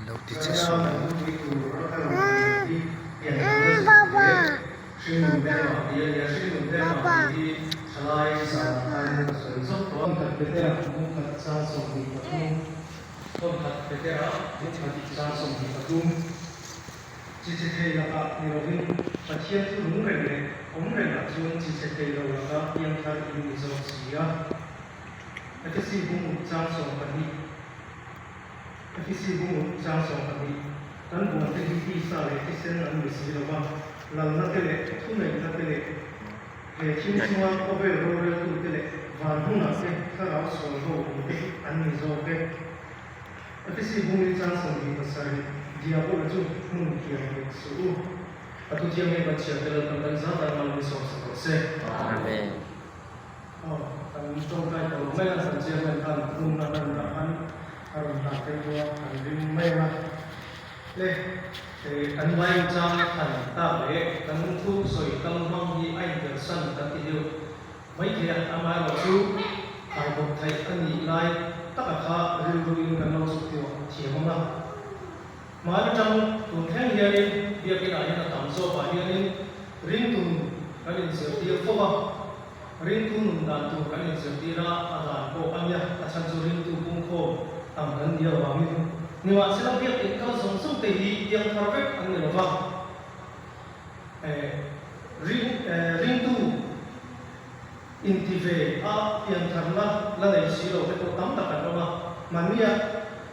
Lo ti che suh u. Chi che thei lakah ni lovin Pathian chu nung reng leh awm rengah chuan chi che thei lo lakah piangthar in ni zawk si a. Efesi bung chang 12 Efesi bung chang 12 Kan buante hi tisa leh thisen an ni si lova, lalna te leh thuneihna te leh he thil chunga khawvel roreltute leh van hmunah te thlarau sual ho awm te an ni zawk e. Efesi bungin chang 27 Diabola chu hmun thiam hek suh u. A thuthiam hei kan chhiar tel kan kan zat an mal min sawm sak rawh se. Amen. Aw, kan tawngtai tawh lo mai a, kan chairman khan hmun a rawn dah khan a rawn dah phei chu a, kan ring mai ang a. Le, kan vai chang than tak leh kan thu sawi kal hmang hi a inpersan kan ti deuh maithei a, amaherawh chu kai bawk theih a nih lai taka kha rilruin kan lo chhuk tawh thiam ang a. Hmai atang tun thleng hianin biakinah hian a tam zawkah hianin ringtun kan inzirtir fo va, ringtu nun dan tur kan inzirtir a, a dan pawh a nia, a chhan chu ringtu pungkhawm tam kan nih avangin. Nimahsela biakin kal zawng zawng te hi piangthar vek an ni lo va, ringtu inti ve a piantharna la nei si lo te pawh tam tak an awm a, mahnia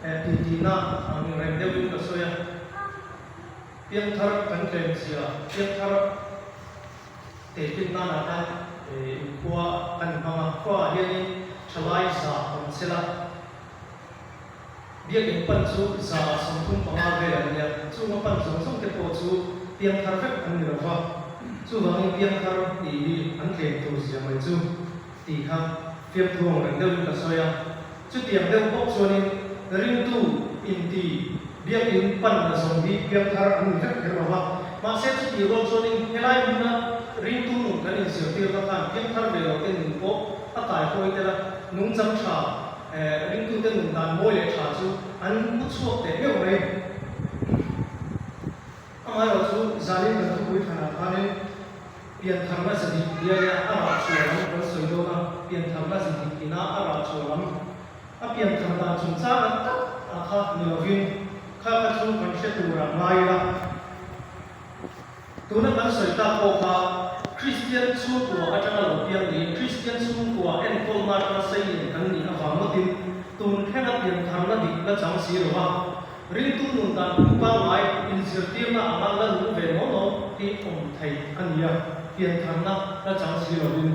titihna ang reng deuhin ka sawi a, piangthar kan tlem zia, piangthar tehkin nanah khan inkhua kan hmang a, khuaah hianin thalai za awm chela biakin pan chu 135 vel an nia, chunga pan zawng zawng te pawh chu piangthar vek an ni lo va, chuvangin piangthar tih hi an tlem tur zia mai chu tih kha fiamthu ang reng deuhin ka sawi a, chutiang deuh bawk chuanin ringtu inti biakin pan na zawng hi piangthar an ni vek kher lo va, mahse chutih rual chuanin helai hmuna ringtu nun kan inzirtir na khan piangthar ve lo te nun pawh a kaihruai tel a, nungchang tha Ringtute nun dan mawi leh tha chu an pu chhuak teh meuh mai. Amaherawh chu zanin kan thupui thanah khanin piantharna zahnih tia nia a rah chhuah lam kan sawi dawn a, piantharna zahnih tina a rah chhuah lam, a pianthar dan chungchang ang tak ah kha ni lovin kha kha chu kan hre tur ah ngai ila. Tuna kan sawi tak pawh kha Kristian chhungkua atanga lo piang niin Kristian chhungkua enkawlna atanga sei in kan nih avang ngawtin tun thlenga piantharna dik la chang si lo va, ringtu nun dan phung pangngai inzirtirna anga la nung ve naw naw hi awm thei a ni a, piantharna la chang si lovin.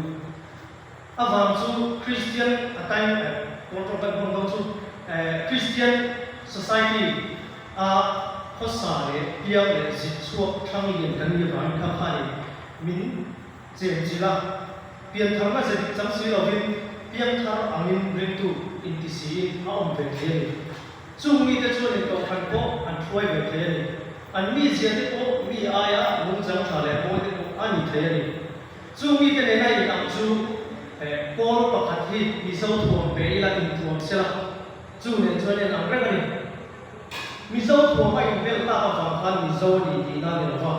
Avang chu Kristian a time pawl tawngtai hmang dawn chu Kristian society a khawsa leh piang leh zit chhuak thlang lian kan nih avangin kha khanin min chenchilh a, piantharna ze dik chang si lovin piangthar angin ringtu inti siin a awm ve thei a ni. Chung mite chuan intohhran pawh an hruai ve thei a ni. An mizia te pawh mi aia lungchang tha leh mawi te pawh a ni thei a ni. Chu mite nena inang chu kawl pakhat hi Mizo thuam pe ila inthuam sela, chu nen chuan en ang reng a ni. Mizo thuam a inbel tak avang khan Mizo a ni tihna a ni lo va.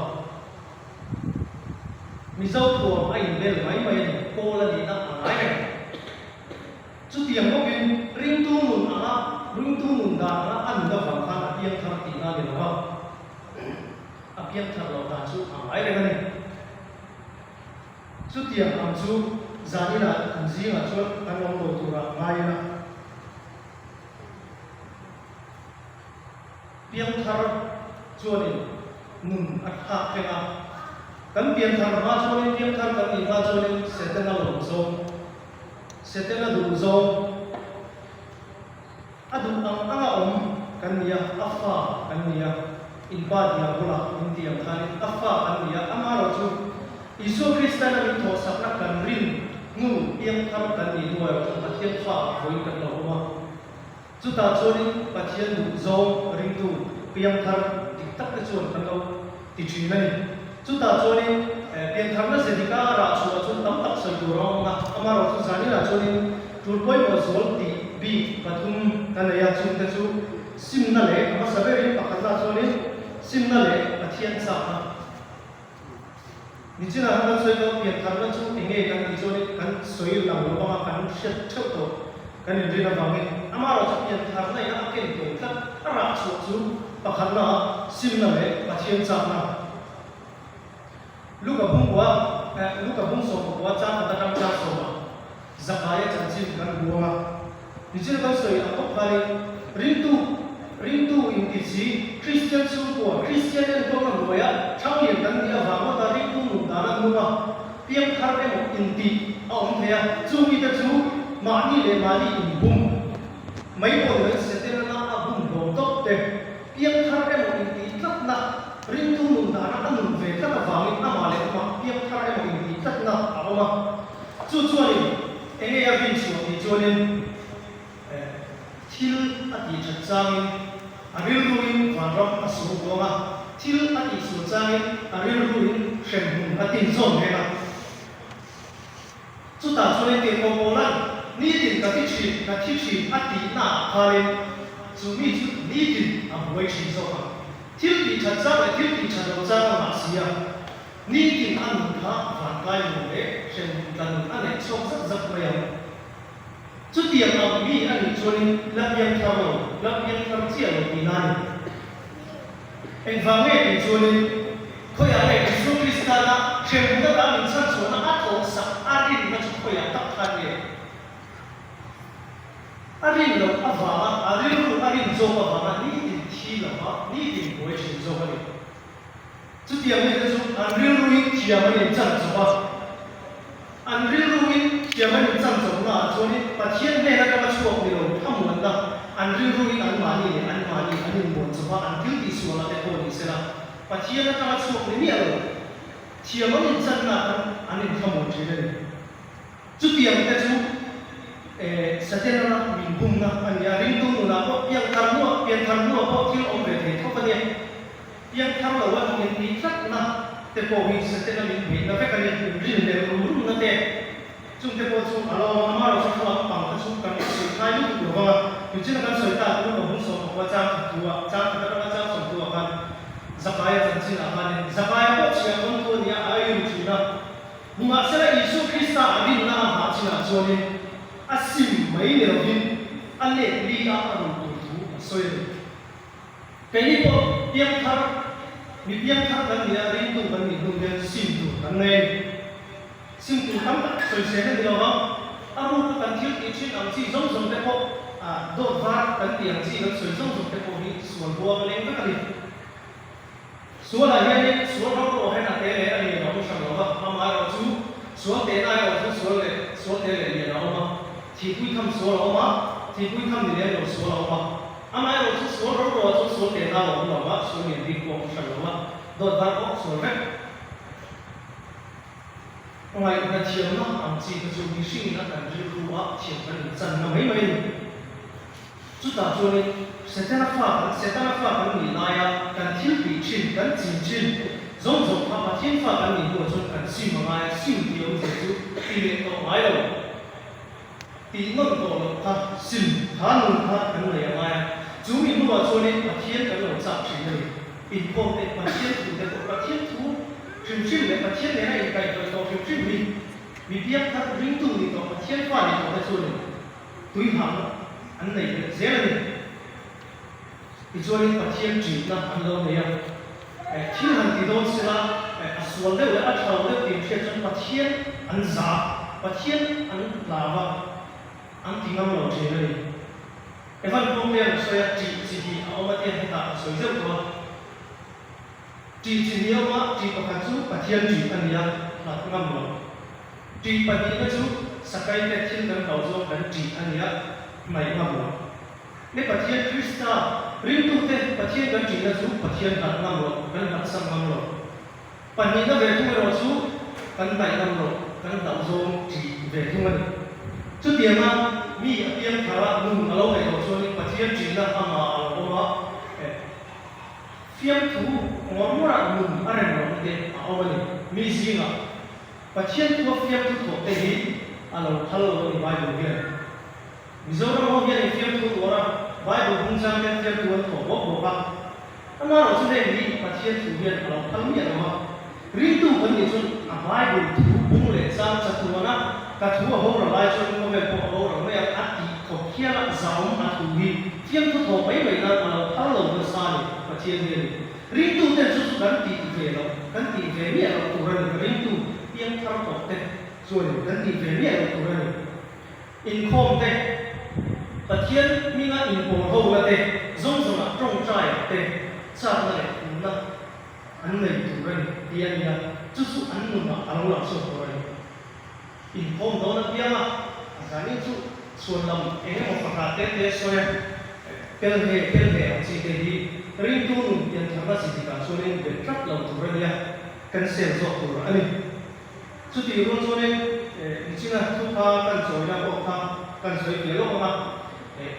Mizo thuam a inbel mai mai a ni, kawl a nihna a ngai reng. Chutiang bawkin ringtu nun anga ringtu nun dan anga a nun avang khan a piangthar tihna a ni lo va. A piangthar loh dan chu a ngai reng a ni. Chutiang ang chu zaninah kan zingah chuan kan awm lo turah ngai ila. Piangthar chuanin nun a thlak thleng a. Kan pianthar hma chuanin piangthar kan nih hma chuanin Setana lawm zawng, Setana duh zawng, A duh ang anga awm kan ni a, a fa kan ni a, in pa diabola min ti ang khanin a fa kan ni a, amaherawh chu Isua Kristan a min thawhsakna kan rin hnu piangthar kan nih hnuah erawh chuan Pathian fa vawiin kan lo awm a. Chutah chuanin Pathian duh zawng ringtu piangthar dik tak te chuan kan lo ti thin a ni. Chutah chuanin piantharna ze dika a rah chhuah chuan tam tak sawi tur a awm a, amaherawhchu zaninah chuanin tul pawimawh zual tih bik pathum ka nei a, chungte chu simna leh a hmasa berin pakhatna chuanin simna leh Pathian chakna. Nichinah khan kan sawi tawh, piantharna chu eng nge kan tih chuanin kan sawi lang lo anga kan hriat theuh tawh kan inrin avangin amaherawhchu piantharna ina a ken tel tlat a rah chhuah chu pakhatna simna leh Pathian chakna. Luka bungkua eh Luka bung sawmpakua chang khat atang chang sawma Zakaia chanchin kan hmu anga nichin kan sawi ang bawk khanin ringtu ringtu inti si Kristian chhungkua Kristian enkawlna hnuaia thanglian kan nih avang ngawta ringtu nun dan a nung a piangthar emaw inti a awm thei a chu mite chu mahni leh mahni inbum mai pawh ni lo Setana a bum hlawm tawp te Piangthar emaw intih tlatna, ringtu nun dana a nun ve tlat avangin amah leh amah piangthar emaw intih tlatna a awm a. Chu chuanin eng nge a rin chhuah tih chuanin thil a tih that changin a rilruin vanram a sual huang a, thil a tih sual changin a rilruin hremhmun a tin zawn reng a. Chutah chuan engtin pawh Paula'n nitin ka thi thin, ka thi thin a tihnaah khanin chu mi chu nitin a buai thin zawk ang. Thil tih that chang leh thil tih that lo chang a ngah si a, nitin a nun kha vankai nuam leh hremhmun tla nun a neih chhuak zak zak mai ang. Chutiang ang mi a nih chuanin la piang thar lo, la piang thar chiah lo tihna a ni. Engvang nge tih chuanin khawiah nge Isua Kristana hremhmun ata min chhanchhuahna a thawhsak a rinna chu khawiah tak khan nge a rin loh avanga a rilru a rin zawk avanga nitin thi lova nitin buai thin zawk a ni. Chutiang mite chu an rilruin thiam an inchan chawp a, an rilruin thiam an inchan chawpnaah chuanin Pathian hnen atanga chhuak ni lo thamuanna an rilruin anmahni leh anmahni an inmuan chawp a, an thil tihsualah te pawh ni sela Pathian atanga chhuak ni miah lo thiam an inchannaah khan an inthamuan thin a ni. Chutiang te chu Satena min bumna a ni a, ringtu nunah pawh piangthar hnuah pianthar hnuah pawh thil awm ve thei thawk a nia. Piangthar lo a min tih tlatna te pawh hi Setana min beihna vek a ni, rin leh rum rumna te. Chung te pawh chu a lo awm a, amaherawhchu chu thlalak pang kha chu kan sawi thai lutuk lo vang a, tuchina kan sawi tak lu ka bung 11 chang khat thu ah, chang khat atanga chang 12 ah khan Zakaia chanchin ah khanin Zakaia pawh chhiah dawn tu a nia a ei ru thin a, nimahsela Isua Krista a rinna a nghah chinah chuanin a sim mai ni lovin a let li a a run tur thu a sawi a ni. Keini pawh piangthar, mi piangthar kan nih a, ringtu kan nih hnu hian sim tur kan nei a ni. Sim tur tam tak sawisel a ni lo vang. A ruka kan thil tih thin ang chi zawng zawng te pawh, dawt var kan tih ang chi kan sawi zawng zawng te pawh hi sual buang a leng vek a ni. Sualah hianin sual ro ro hian a te leh a lian a awm hran lo va, amaherawh chu sual tehna erawh chu sual leh sual te leh lian a awm a, thihpui tham sual a awm a, thihpui tham ni lem lo sual a awm a. Amaherawh chu sual ro ro ah chuan sual tehna a awm lo va, sual lian bik pawh a awm hran lo va, dawt var pawh sual vek. Ngaihna thiamna ang chi kha chu mihringin a kan rilru a thiam kan inchanna mai mai a ni. Chutah chuanin Setana fa kan Setana fa kan nih laia kan thil tih thin, kan chin thin zawng zawng kha Pathian fa kan nih hnuah chuan kan sim a ngai a, sim tih awmzia chu ti leh tawh ngai lo, tih nawn tawh loh kha sim kha nun kha kan nei a ngai a. Chu mi hnuah chuanin Pathian kan lo chak thin a ni. Inkhawm te, Pathian thu te pawh Pathian thu hrim hrim leh Pathian nena inkaihhnawih tawh hrim hrim hi mi biak thar ringtu nih tawh Pathian fa nih tawh te chuanin Tui hang an nei belh zel a ni. Tichuanin Pathian ṭihna an lo nei a, thil han ti dawn sela a sual deuh leh a ṭha lo deuh tih an hriat chuan Pathian an za a, Pathian an hlau a, an ti ngam lo ṭhin a ni. Evan Pawngte an sawi a, ṭih chi hnih a awm a tia hetah ka sawi zeuh tawh a. Ṭih chi hnih a awm a, ṭih pakhat chu Pathian ṭih a ni a, hlat ngam lo. Ṭih pahnihna chu Sakaite thil kan hlauh zawng kan ṭih a ni a, hnaih ngam lo. Ne Pathian Krista ringtute Pathian kan ṭihna chu Pathian hlat ngam lo, kan hlatsak ngam lo. Pahnihna ve thung erawh chu kan hnaih ngam loh, kan hlauh zawng ṭih ve thung a ni. Chutianga mi a piang thar a, nun a lo neih loh chuanin Pathian ṭihna amah a lo awm a, fiamthu ngawr ngawrah nun a rem lohna te a awm a ni. Mi zingah Pathian thua fiamthu thawh te hi a lo phal lo a ni Bible hian. Mizoram ho hian in fiamthu uar a, Bible hung chang hian fiamthu an thawh bawk bawk a. Amaherawh chu heng hi Pathian thu hian a lo phal miah lo a. Ringtu kan nih chuan a Bible thu bung leh chang chatuan a, ka thu a boral lai chuan khawvel pawh a boral mai ang a tih khawp hial a zaum a thu hi fiamthu thawh mai mai nan a lo phal lo nasa a ni Pathian hian in. Ringtu ten chu chu kan tih ve loh, kan tih ve miah loh tur a ni. Ringtu piangthar tawh te chuan in kan tih ve miah loh tur a ni. Inkhawm te, Pathian hminga inpawl hona te, zawng zawngah tawngtai te chakna leh phumna an nei tur a ni tih a ni a, chu chu an nunah a lo lang chhuak tur a ni. Inkhawm dawn apianga a zanin chu chhuan lam eng emaw fahrah te te sawi a, tel he tel he ang chi te hi ringtu nun piantharna chi dikah chuanin bet tlat lo tur a nia, kan sel zawk tur a ni. Chutih rual chuanin nichina thu kha kan chawina pawh kha kan sawi piah lawk ang a,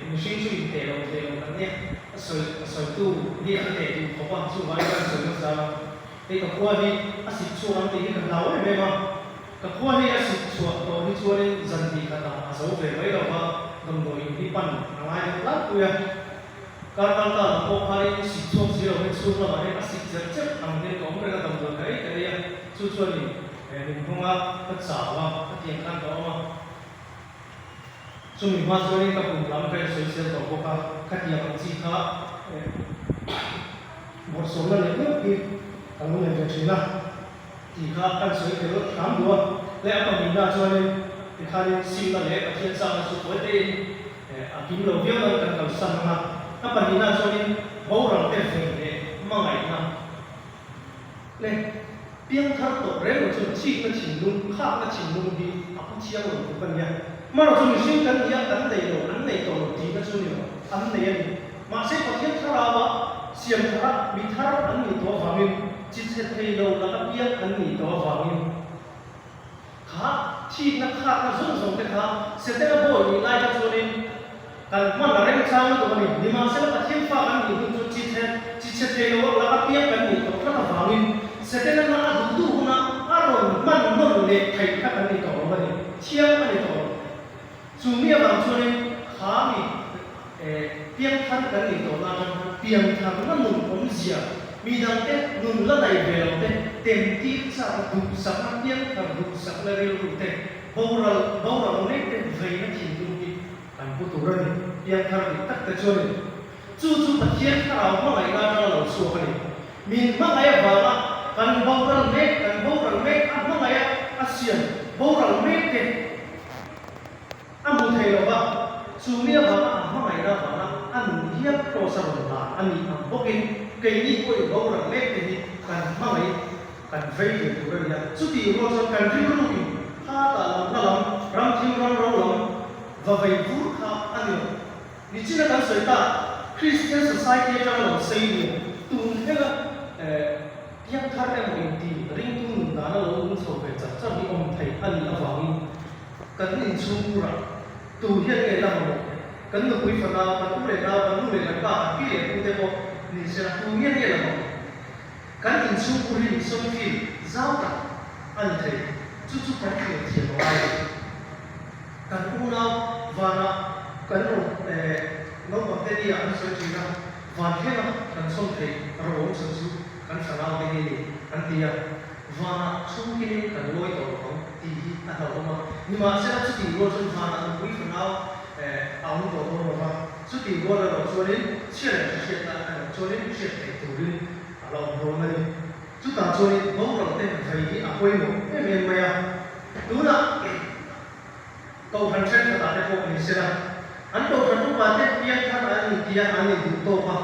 mihring chu inteh lo thei lo kan nia, a sawi a sawitu hi an teh duh khawp a, chuvangin kan sawi nasa a, hei ka khua hi a sik chhuak ang tih hi ka hlau em em a, ka khua hi a sik chhuah tawh hi chuanin zan hnih khatah a zo ve mai lo va, damdawi in hi pan a ngai deuh tlangpui a. Kar kal ta lam pawh khanin sik chhuak si lo hian chhung lamah hian a sik cherh cherh ang hian ka awm reng a, damdawi ka ei ka ei a, chu chuanin min nghawng a, ka chau a, ka tiang khan ka awm a. Chumi hma chuanin ka pum lam ka insawisel tawh bawk a, khatiang ang chi kha bawrhsawmna leh meuh hi ka lo nei ve thin a tih kha kan sawi tel hram duh a. Leh a pahnihna chuanin tikhanin simna leh Pathian chakna chu tawi tein A kim lo viau nan kan kalsan ang a, a pahnihna chuanin boral te vei leh hmangaihna leh piangthar tawh reng lo chuan chikna thinlung, khakna thinlung hi a pu chiang lo tluk a nia. Hmanraw chu mihring kan nia kan nei lo, an nei tawh lo tihna chu ni lo, an nei a ni. Mahse Pathian thlarau a siam thar a, mi thar an nih tawh avangin, chi chhe thei lo laka piang an nih tawh avangin, Kha thikna khakna zawng zawng te kha Setana bawi nih lai kha chuanin kan hman a remchang lutuk a ni. Nimahsela Pathian fa kan nih hun chu chi chhe chi chhe thei lo a laka piang kan nih tawh tlat avangin Setana na a duh duh huna a rawn hman nawn leh theih kha kan ni tawh lo a ni. Thiang a ni tawh lo. Chu mi avang chuanin kha mi piangthar kan nih tawh na atang khan piangtharna nun awmzia, mi dangte nun la nei ve lo te temtir chak a duhsakna, piangthar duhsakna rilru te, boral boral mek te veina thinlung hi kan pu tur a ni. Piangthar dik tak te chuanin chu chu Pathian thlarau hmangaihna atanga lo chhuak a ni. Min hmangaih avanga kan boral mek, kan boral mek a hmangaih a a siam boral mek te, A hmu thei lo va, chu mi avanga a hmangaihna avanga a nun hial kraws a rawn hlan a nih ang bawkin keini pawhin boral mek te hi kan hmangaih kan vei ve tur a ni a. Chutih rual chuan kan rilruin kha tah lam hla lam, ram thim ram ro lam va vei vur kha a ni lo. Nichina kan sawi tak Christian Society atanga lo sei lian tun thlenga piangthar emaw inti ringtu nun dana lo nung chho ve char char hi awm theih a nih avangin Kan inchhungkurah tu hian nge la mamawh? Kan nupui fanau, kan u leh nau, kan nu leh kan pa, kan pi leh pu te pawh ni sela tu hian nge la mamawh? Kan inchhungkur hi insawmfil zau tak a ni thei. Chu chu kan thlir thiam a ngai a ni. Kan unau vanah kan rawn naupang te nia an sawi thin a, van thlenga kan chhawn theih rawng chhan chu kan fanau te hi a ni an ti a. Vanah chhungkinin kan lawi tawh lo ang tih hi a hlauhawm a, nimahsela chutih rual chuan vanah nupui fanau a awm tawh dawn lo va, chutih rual erawh chuanin chhia leh hre hriatna erawh chuanin hriat theih turin a la awm dawn a ni. Chutah chuanin boral te vei hi a pawimawh em em mai a, tunah kohhran thenkhatah te pawh ni sela an kohhran upa te piangthar an intia an induh tawk a,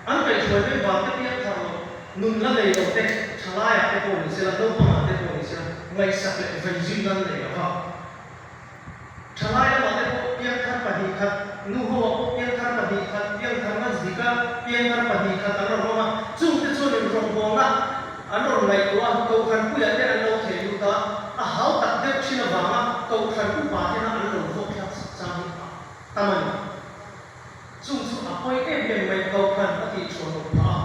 An kaihhruai mai vang te piang thar loh, nun la nei lo te, thalaiah te pawh ni sela, naupangah te pawh ni sela, ngaihsak leh veizui nan nei lo va. Thalai lamah te pawh piangthar 2 khat, nuhoah pawh piangthar 2 khat, piangthar nazdika piangthar 2 khat an rawn awm a, chungte chuan in rawngbawlna an rawn ngaihtuah a, Kohhranpuiah te an lo theh lut a. Upa tena an lo vuak thlak sak chang hi a tam a ni. Chung chu a pawi em em mai Kohhran a tih chhuah loh phah a,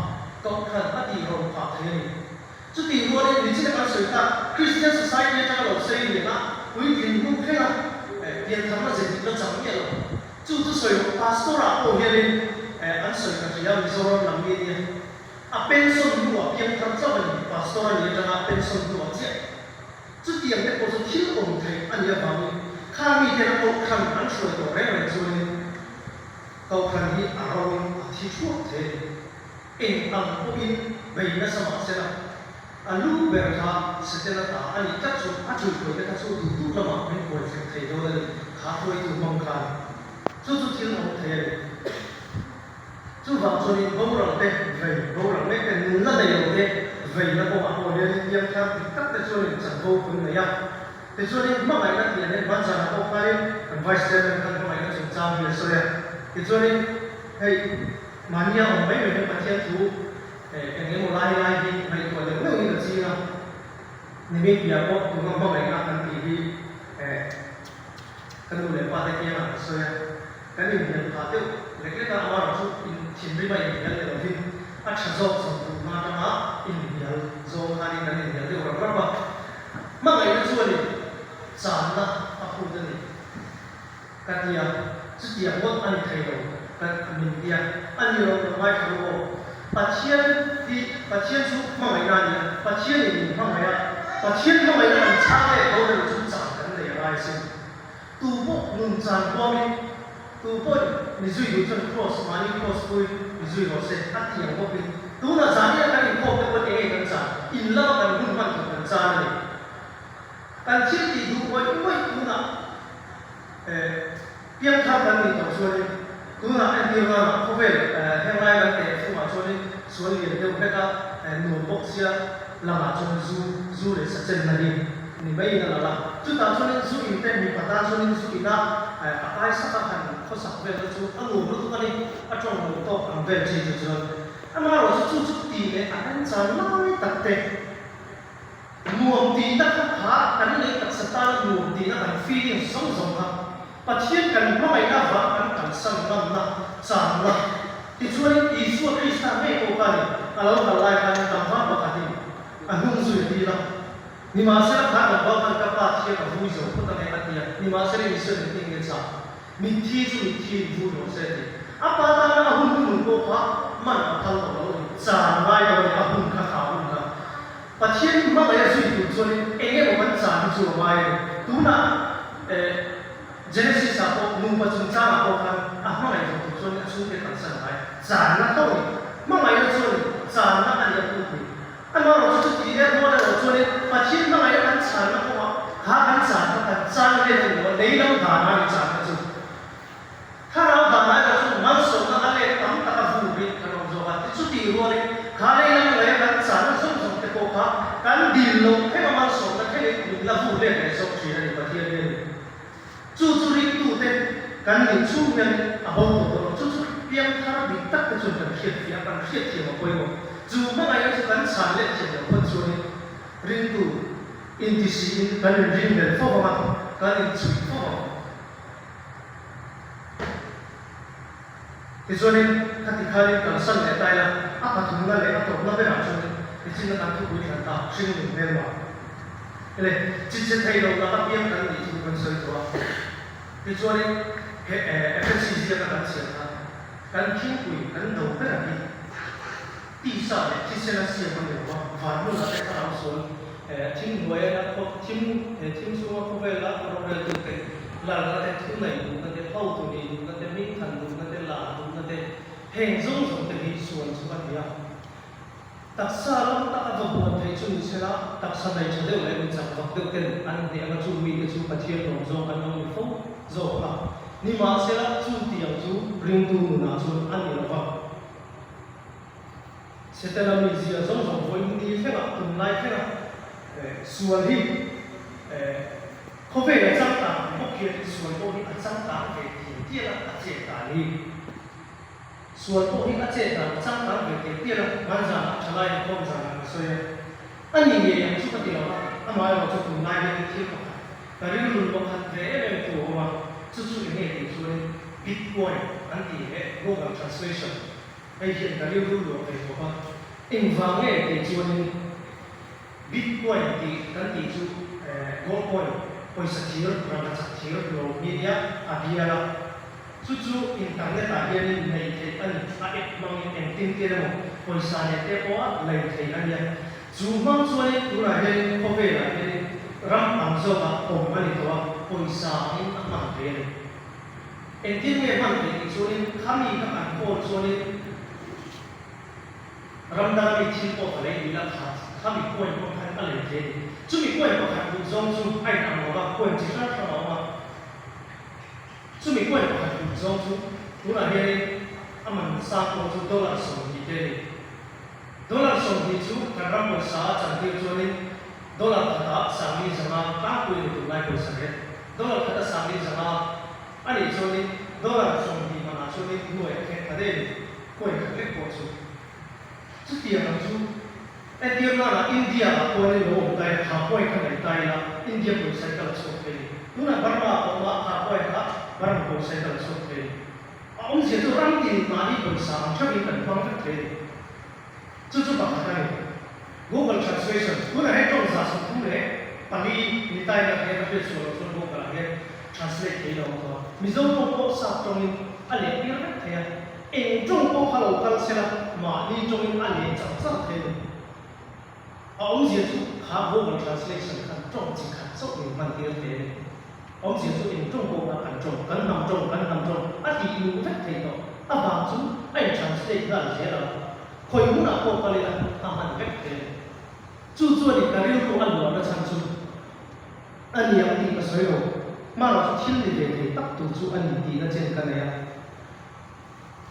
Kohhran a tih ro phah thei a ni. Chutih rualin michina kan sawi tak Christian Society atanga lo sei lian a, puitling hnu thleng a, piantharna ze dik la chang miah lo. Chu chu sawi loh Pastor ah pawh hianin an sawi ka hria Mizoram lam mi nia. A pension hnuah piangthar chauh a ni, Pastor a nih atanga a pension hnuah chiah. Chutiang te pawh chu thil awm theih a nih avangin khang miten a kohhran an hruai tawh reng reng chuanin kohhran hi a roin a thi thuak thei a ni. Eng ang pawhin bei nasa mah sela, a lu ber kha Setana ta a nih tlat chu a ṭuihpui te kha chu duh duh lamah min huai fek thei dawn a ni, kha hruaitu hmang khan. Chu chu thil awm thei a ni. Chuvang chuanin boral te vei, boral mek te, nunna nei lo te veina kawngah pawh hianin piangthar dik tak te chuanin chanvo hun nei a. Tichuanin hmangaihna tih an en hman zanah pawh khanin kan Vice Chairman khan hmangaihna chungchang hi a sawi a. Tichuanin hei mahnia awm mai mai hian Pathian thu eng emaw lai lai hi ngaihtuah deuh deuhin a ching a. Nimin piah pawh tuna hmangaihna kan tih hi ka nu leh pa te kiangah ka sawi a. Kan inhnial phah deuh lek lek a, amaherawh chu in thinrim a inhnial ni lovin a tha zawk zawng duh hma atanga inhnial zawng khanin kan inhnial deuh rap rap a. Hmangaihna chuanin channa a phut a ni ka ti a, chutiang ngawt a ni thei lo ka min ti a, a ni lo lo ngaithla ru aw. Pathian hi Pathian chu hmangaihna a ni a, Pathianin min hmangaih a, Pathian hmangaihna kan chhang leh tho reng chu chan kan nei a ngai sin. Tu pawh nun chan huamin, tu pawhin mi zui duh chuan kraws, mahni kraws pui mi zui rawh se, a ti ang bawkin, tunah zan ina kan inkhawm te pawhin enge kan chan, in lama kan hun hman tur kan chan a ni. Kan thil tih duh ngawih ngawih tunah piangthar kan nih tawh chuanin, tunah entir nana khawvel henglai kan teh chhungah chuanin sual lian deuh hlek a, nuam bawk sia lamah chuan zu, zu leh sachenna hi ni maiin a lang a. Chutah chuanin zu in te mipa tan chuanin zu ina a kai sak a han khawsak velna chu a nuam lutuk a ni, a tawng nuam tawk ang vel chi chu chuan. Amaherawhchu chu chu tih leh a remchang lai tak te nuam tihna kha kha kan lei taksa tana nuam tihna kan feeling zawng zawng kha Pathian kan hmangaihna vang kan kalsan ngamna channa tichuanin Isua Krista ngei pawh khanin a lo kal lai khanin tlangval pakhatin a hnung zui a dil a. Nimahsela kha tlangval khan ka pa thiam a vui zo phawt ange a ti a, nimahsela Isuan engtin nge chah? Mitthi chu mitthi in vui rawh se a ti. A pa tana a hun hunun pawh kha man a phal tawh lo a ni. Chan ngai lo a ni, a hun kha kha hun kha. Pathian hmangaih a zui tur chuanin eng emaw kan chan hi chu a ngai a ni. Tunah eh Genesis ah pawh nupa chungchangah pawh khan a hmangaih zawh tur chuanin a chhungte kalsan a ngai. Channa tho a ni. Hmangaihna chuanin channa a ni a put ni. Amaherawhchu chu tih leh rual erawh chuanin Pathian hmangaihna kan chhanna kawngah kha kan channa kan chan vel a ni lo a, lei lam danah a ni channa chu. Thlarau danah erawh chu malsawmna a let tam tak a vurin kan awm zawk a, chutih rualin kha lei lam ngaia kan channa zawng zawng te pawh kha kan dil loh thleng a malsawmna thlengin min la vur let leh zawk thin a ni Pathian hian. Chu chu ringtute kan nih chhung hian a bo tawh dawn lo. Chu chu piangthar dik tak te chuan kan hriat fiah a, kan hriat thiam a pawimawh. Chu hmangaihna chu kan chhan leh thiam loh phawt chuanin ringtu intisiin kan inring bel fo vang a, kan inchhuih fo vang. Tichuanin khati khanin kalsan leh ta ila, a pathumna leh a tawpna berah chuanin nichinna kan thupui thlan ta hringnun hmelma le chichhe thei lo laka piang kan nih thu kan sawi tawh a. Tichuanin he Efesi ziaka kan chhiar khan kan thingpui kan do berah hi tisa leh thisena siam a ni lo a, van hmunah te thlarau sual thim hnuaia thim thim chhunga khawvela roreltute lalna te, thunei duhna te, hotu nih duhna te, hmingthan duhna te, lar duhna te, heng zawng zawng te hi sual chu a ni a. Taksa lam taka va buan theih chu ni sela, taksa nei tha deuh leh mi chak vak deuh ten an hneh anga chung mite chu Pathian lawm zawng an lo ni fo zawk a. Nimahsela, chu tiang chu ringtu nunah chuan a ni lo va. Setana mizia zawng zawng vawiin ni thlengah tunlai thlengah sual hi khawvel a changkang ang bawk hian sual pawh hi a changkang ve tial tial a, a chet dan hi sual pawh hi a chet dan a changkang ve tial tial a, hmanzanah thalai inkhawm zanah ka sawi a, a ni ngei ang chu ka ti lo a, amaherawhchu tunlai hian thil pakhat. Ka rilru luah khat ve em em tu a awm a, chu chu eng nge tih chuanin Bitcoin an tih leh Google Translation hei hian ka rilru luah ve khawp a. Engvang nge tih chuanin Bitcoin tih kan tih chu gold coin, pawisa thir, rangkachak thir lo hi nia a bial a. Chu chu internet ah hianin nei theih a ni, a app hmangin engtin tir emaw pawisa nen te pawha lei theih a nia. Chu hmang chuanin tunah hianin khawvelah hianin ram tam zawkah awm a ni tawh a, pawisa angin a hman theih a ni. Engtin nge hman theih tih chuanin khami kha kan call chuanin ram danga mi thil pawh ka lei duh la kha khami coin pawh khan a lei thei a ni. Chumi coin pakhat duh zawng chu a inang lo va, coin chi hrang hrang a awm a. Chumi coin pakhat duh zawng chu tunah hianin a man sang pawh chu dollar 20 te a ni. Dollar 20 chu kan ram pawisa a chantir chuanin dollar khatah 45 tlangpui a ni tunlai pawisa reng. Dollar khata 45 a nih chuanin dollar 20 manah chuanin nuai a thleng khat em coin khat lek pawh chu. Chutiang ang chu entir nana India ah pawhin lo awm ta ila kha coin kha nei ta ila India pawisa hi ka la chhuak thei ni. Tunah Burma ah pawh mah kha coin kha Burma pawisa hi ka la chhuak thei ni. A awmzia chu ram tin mahni pawisa ang theuhin kan hmang vek thei a ni. Chu chu pakhat a ni. Google Translation, Tunah hian tawng 34 ni taina hian a hriat sual loh chuan Google ah hian translate thei lo ang tawh a. Mizo tawng pawh sap tawngin a leh tir vek thei a. Eng tawng pawh kha lo kal sela mahni tawngin a leh char char thei a ni. A awmzia chu kha Google Translation khan tawng chi khat chauh min hman tir thei a ni. Awmzia chu eng tawng pawh kha kan tawng, kan hnam tawng, kan hnam tawng a tih luh vek thei tawh. A vang chu a in translate nghal zel a, khawi hmunah pawh kal ila a hman vek thei a ni. Chu chuan in ka rilru a luahna chhan chu a ni ang tih ka sawi lo, hmanah chu thil ni ve thei tak tur chu a ni tihna chen ka nei a.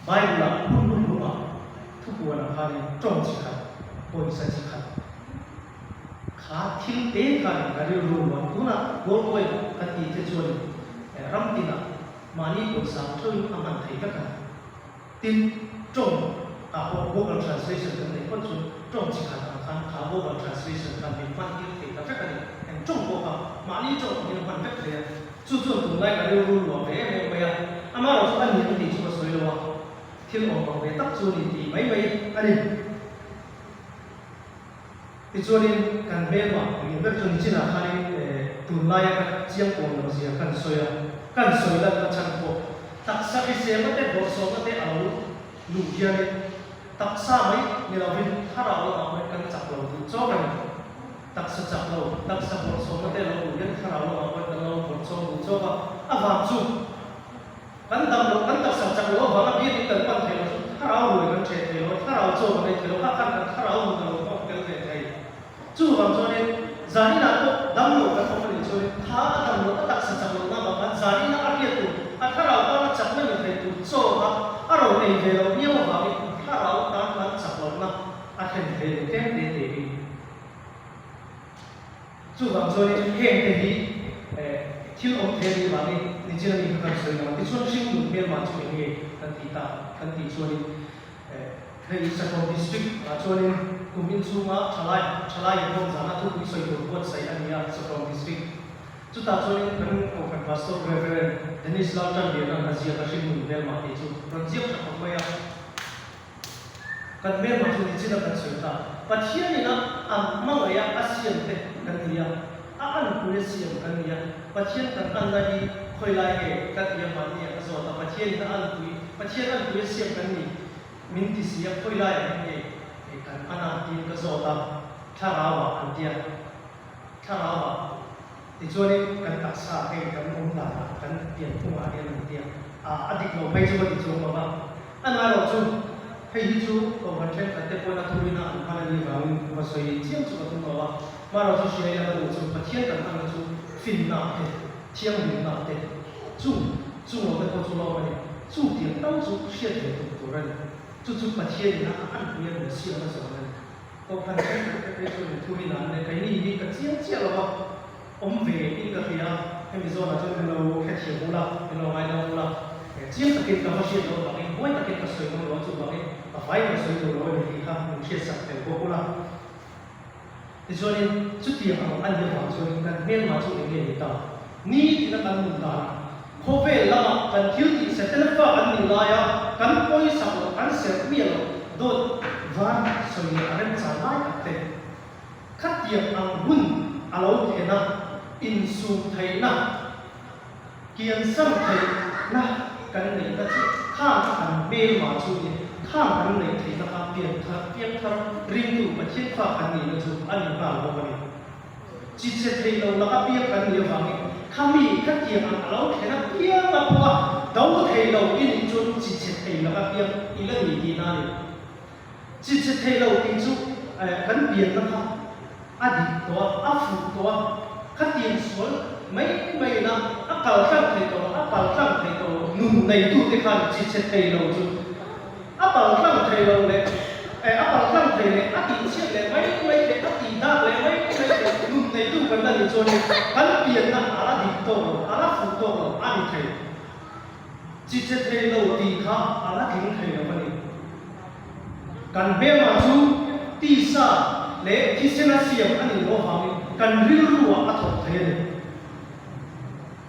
Bible-ah hun hun lungah thupuanah khanin tawng chi khat, pawisa chi khat kha thil te khanin ka rilru luah. Tunah gold coin kan tih te chuanin ram tinah mahni pawisa ang theuhin a hman theih vek a. Tin, tawng ah pawh Google Translation kan neih phawt chuan tawng chi khat ang khan kha Google Translation khan min hman tir thei ta vek a ni. Eng tawng pawh kha mahni tawng angin a hman vek thei a. Chu chuan tunlai ka rilru luah ve em em mai a, amaherawh chu a ni ang tih chu ka sawi lo a, thil awm ang ve tak chu a ni tih mai mai a ni. Tichuanin kan hmelmah engin ber chu nichinah khanin tunlaia ka chiang pawn lo zia kan sawi a, kan sawi lanna chhan pawh taksa hriselna te bawrhsawmna te a lo luh hianin taksa mai ni lovin thlarau lamah pawhin kan chak lo duh chawk a ni. Taksa chak lo, taksa bawrhsawmna te lo duh hian thlarau lamah pawhin kan lo bawrhsawm duh chawk a, a vang chu kan dam loh, kan taksa chak loh avanga biakin kan pan thei lo chu thlarau ruai kan ṭheh thei lo a, thlarau chaw kan ei thei lo, kha khan kan thlarau nun a lo nghawk tel ve thei. Chuvang chuanin zaninah pawh dam loh kan awm a nih chuanin kha a dam loh, a taksa chak lohna avang khan zanina a hriat tur, a thlarau tana chakna ni thei tur chaw kha a rawn ei ve loh miau avangin thlarau tan khan chak lohna a thlen thei lo tlem te te hi. Chuvang chuanin hengte hi thil awm thei a nih vangin nichin a mi kha kan sawi lo a, tichuan hringnun hmelma chu eng nge kan tih ta kan tih chuanin hei Sakawr District ah chuanin kum inchhunga thalai thalai inkhawm zana thupui sawi tur buatsaih a ni a, Sakawr District chutah chuanin kan Kohhran Pastor Rev. Dennis Laltanliana'n a ziak a hringnun hmelma tih chu rawn ziak tha khawp mai a. Kan hmelma chu nichin a kan sawi ta. Pathian ina a hmangaih a, a siam te kan ni a, a anpui a siam kan ni a. Pathian kan anna hi khawi lai nge ka ti a mahni ah ka zawt a, Pathian ina anpui, Pathian anpui a siam kan ni min ti si a, khawi lai ah hian nge kan an a tiin ka zawt a, thlarau ah an ti a, thlarau ah tichuanin kan taksa hei kan awm dan ah kan pianphung ah hian an ti a, a dik lo phei chu ka ti chuang lo va. A ngailo chu, hei hi chu Kohhran thenkhat te pawhin a thurin a an hman a nih vangin va sawi chiam chu ka tum lo a, hmaraw chu hria ila ka duh chu Pathian kan hmanna chu finna te, thianghlimna te, chung chung lo te pawh chu lawm a ni. Chu tiang tal chu hriat ve tum tur a ni. Chu chu Pathian ina a anpui a min siamna zawn a ni. Kohhran thenkhat te phei chuan thurin a an nei. Keini hi ka chiang chiah lo a, Awm ve in ka hria, hemi zawnah chuan min lo hrethiam ula, min lo ngaidam ula, chiang takin ka va hriat loh avangin huai takin ka sawi ngam lo a, chuvangin ka fai ka sawi duh lo a ni tih kha min hriatsak tel bawk ula. Tichuanin chutiang ang a nih avang chuanin kan hmelma chu eng nge ni ta? Nitina kan nun danah khawvel lamah kan thil tih Setana fa kan nih laia kan pawisak loh, kan serh miah loh dawt van sawi leh a remchan lai tak te. Khatiang ang hun a lo thlen a, insum theihna, kiansam theihna kan neihna chu khang kha kan hmelma chu a ni. Khang kan neih theihna kha pianthar, piangthar ringtu Pathian fa kan nihna chu a ni nghal bawk a ni. Chi che theih lo laka piang kan nih avangin khami khatiang ang a lo thlen apiang a pawh a do thei lo i nih chuan chi che thei laka piang i la ni tihna a ni. Chi che thei lo tih chu kan pianna kha a dik tawh a, a fuh tawh a, khatiang sual mai maiin a a kal tlang thei tawh lo, a pal tlang thei tawh lo, nun neitute khan chi che thei lo chu A pal tlang thei lo leh eh a pal tlang thei leh a tih chhiat leh mai mai leh a tih dak leh mai mai leh nun neitu kan la nih chuanin kan pianna a la dik tawk lo, a la fuh tawk lo a ni thei. Chi che thei lo tih kha a la tling thei lo a ni. Kan hmelmah chu tisa leh thisena siam a nih loh avangin kan rilruah a thawk thei a ni.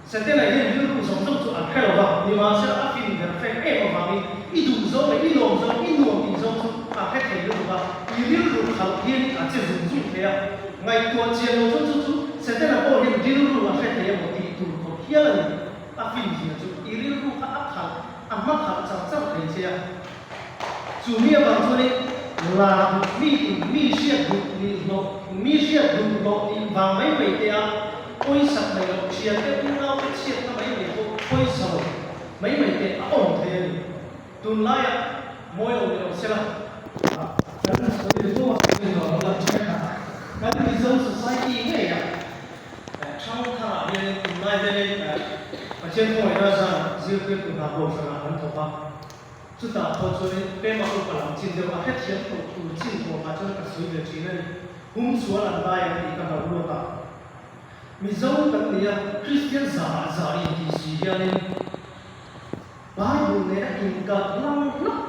Setana hian rilru zawng zawng chu an hre lo va, nimahsela a fin ber fek em avangin i duh zawng leh i lawm zawng, i nuam tih zawng chu a hre thei lutuk a, i rilru khalh hianin a che zung zung thei a. Ngaihtuah chian lo chuan chu chu Setana pawh hian rilru a hre thei emaw tih tur khawp hial a ni. A fin zia chu i rilru kha a khalh, a hma khalh char char thei che a. Chu mi avang chuanin la duh mi in mi hriat duh nih hlawh, mi hriat duh hlawh nih vang mai mai te a pawisak mai loh, thian te unau te chhiatna mai mai pawh pawisa lo mai mai te a awm thei a ni. Tunlaia mawi lo ni lo sela. Kan sawi ri fo a, sawi lo lo la thenkhat a, kan Mizo society ngei a thangtharah hianin tunlai hianin Pathian khawngaihna zan zirtirtu hna kohhranah kan thawk a. Chutah pawh chuanin Pema upa lam chin deuh a hrethiam tawh tur chin pawh kha chuan ka sawi ve thin a ni. Hum sual an dai an tih ka hlauh luat a. Mizo kan ni a, Kristian zah zah intih si hianin Bible nena inkalh lang hlak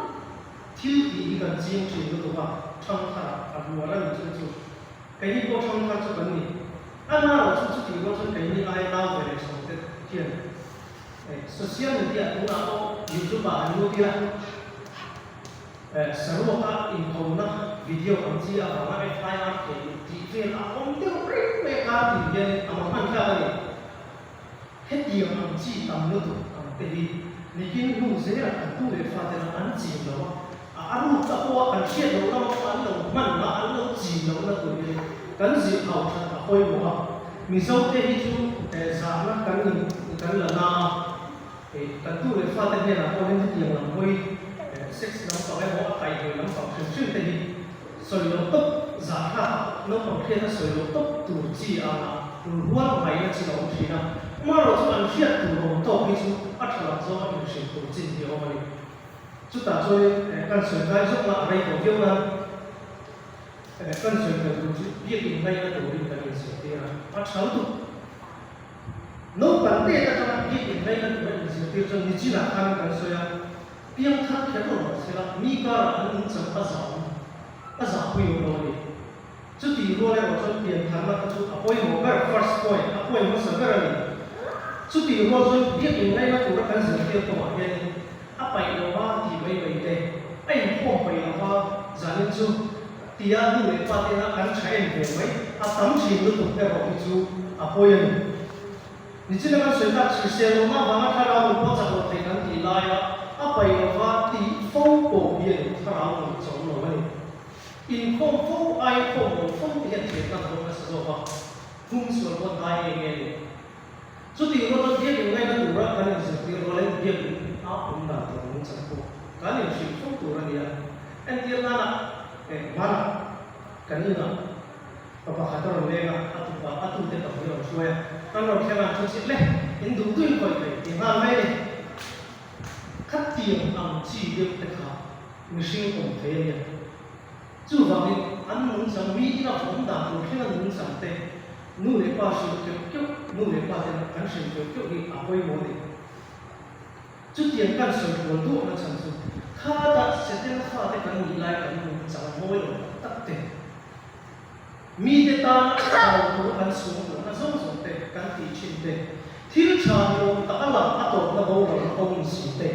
thil tih hi kan ching thin lutuk a, thangtharah a hluar a ni chu chu. Keini pawh thangthar chu kan ni. A na lo chu chutih rual chuan keini aia nau ve leh sawmte hian Social media tunah pawh YouTube ah an lut ila, saruaka inthawmna video ang chi avanga FIR thei tih vel a awm deuh reng mai a kar tin hianin a hman thlak a ni. Hetiang ang chi tam lutuk ang te hi nikin hnu zelah kan tu leh fa tena an chin lo a, a ruk a pawha kan hriat loh lama pawh an lo hman a, an lo chin lohna tur hi kan zirhau that a pawimawh a. Mizo te hi chu zahna kan in kan la na a, kan tu leh fate hnenah pawh hian hetiang lam hawi sex lampang emaw a kaihhnawih lampang hrim hrim te hi sawi loh tawp zahthlak ah naupang hriat a sawi loh tawp tur chi anga rual ngaihna chin a awm thin a, amaherawh chu an hriat tur awm tawk hi chu a tha lam zawng a inhrilh tur chin hi a awm a ni. Chutah chuanin kan sawi kai zawk la a rei tawh viau nan. Kan sawi tel tur chu biakin ngaihna turin kan inzirtir a, a tha lutuk. Naupang tet atanga biakin ngaihna tura inzirtir chuan nichinah khan kan sawi a, piangthar kher lo mah sela mi karah an inchang a zah a zahpui awm lo a ni. Chutih rual erawh chuan piantharna kha chu a pawimawh ber, first point, a pawi hmasa ber a ni. Chutih rual chuan biakin ngaihna tura kan zirtir kawngah hianin A paih lo va tih mai mai te, a inkhawm paih lo va zanin chu tia nu leh pa tena kan tha en ve mai, a tam thin lutuk erawh hi chu a pawi a ni. Nichina kan sawi tak hrisel lohna avanga thlarau nun pawh chak lo thei kan tih laia a paih lo va tih fo pawh hi a ni, thlarau nun chawm lo a ni. Inkhawm fo ai khawm lo fo te hian thiamna ka dawng nasa zawk a, hum sual pawh dai nge nge a ni. Chutih rual chuan biak in ngaihna tura kan inzirtir rualin biak in a awm dan tur nung chang pawh kan inhrilh fo tur a ni a. Entir nana eh hmanah kan inah pa pakhat a rawn leng a, a tupa a tute ka hmui a rawn hruai a, kan rawn thleng a, chu chiah le in duh duhin khawih thei ti nghal mai a ni. Khatiang ang chi deuh te kha mihring awm thei a nia. Chuvangin an nungchang mi ina vawm dan tur thlenga nungchang te nu leh pa hrilh keuh keuh, nu leh pa ten kan hrilh keuh keuh hi a pawimawh a ni. Chutiang kan sawi kual duahna chhan chu khata Setana fate kan nih lai kan nungchang mawi lo tak tak te, mite tana thau tur kan suang duahna zawng zawng te kan tih thin te. lam a tawpna boralna awm si te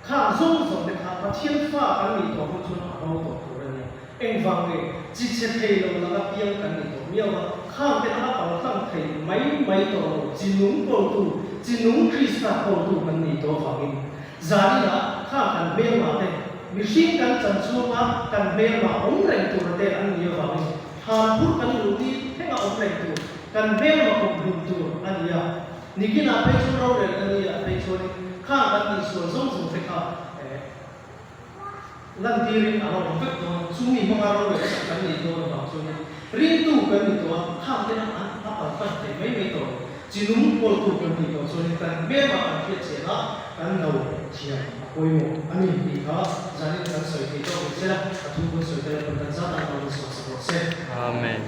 Khang zawng zawng te kha Pathian fa kan nih tawh hnu chuan a bo tawh tur a nia. Engvang nge chi chhe thei lo laka piang kan ni tawh miau a, khang te kha a paltlang thei mai mai tawh lo, chi nung kawltu, chi nung Krista kawltu kan nih tawh avangin zaninah khang kan hmelma te, mihring kan chan chhunga kan hmelma awm reng tura te an nih avangin thlan phur kan luh ni thlenga awm reng tur, kan hmelma kawp hlum tur a ni a. Nikinah phei chu rorel a ni a, phei chuanin khang kan tihsual zawng zawng te kha lantirin a lo awm vek dawn a, chumi hmanga rorel sak kan nih dawn avang chuanin ringtu kan ni tawh a, khang te a a palhtan thei mai mai tawh lo. Chinung kawltu kan nih tawh chuanin kan hmelmah kan hriat chian a, kan lo thiam a pawimawh a ni tih kha zanin kan sawi thei tawk ni se la, a thu kan sawi tel a, kan zat ang lo in sawm sak rawh se. Amen.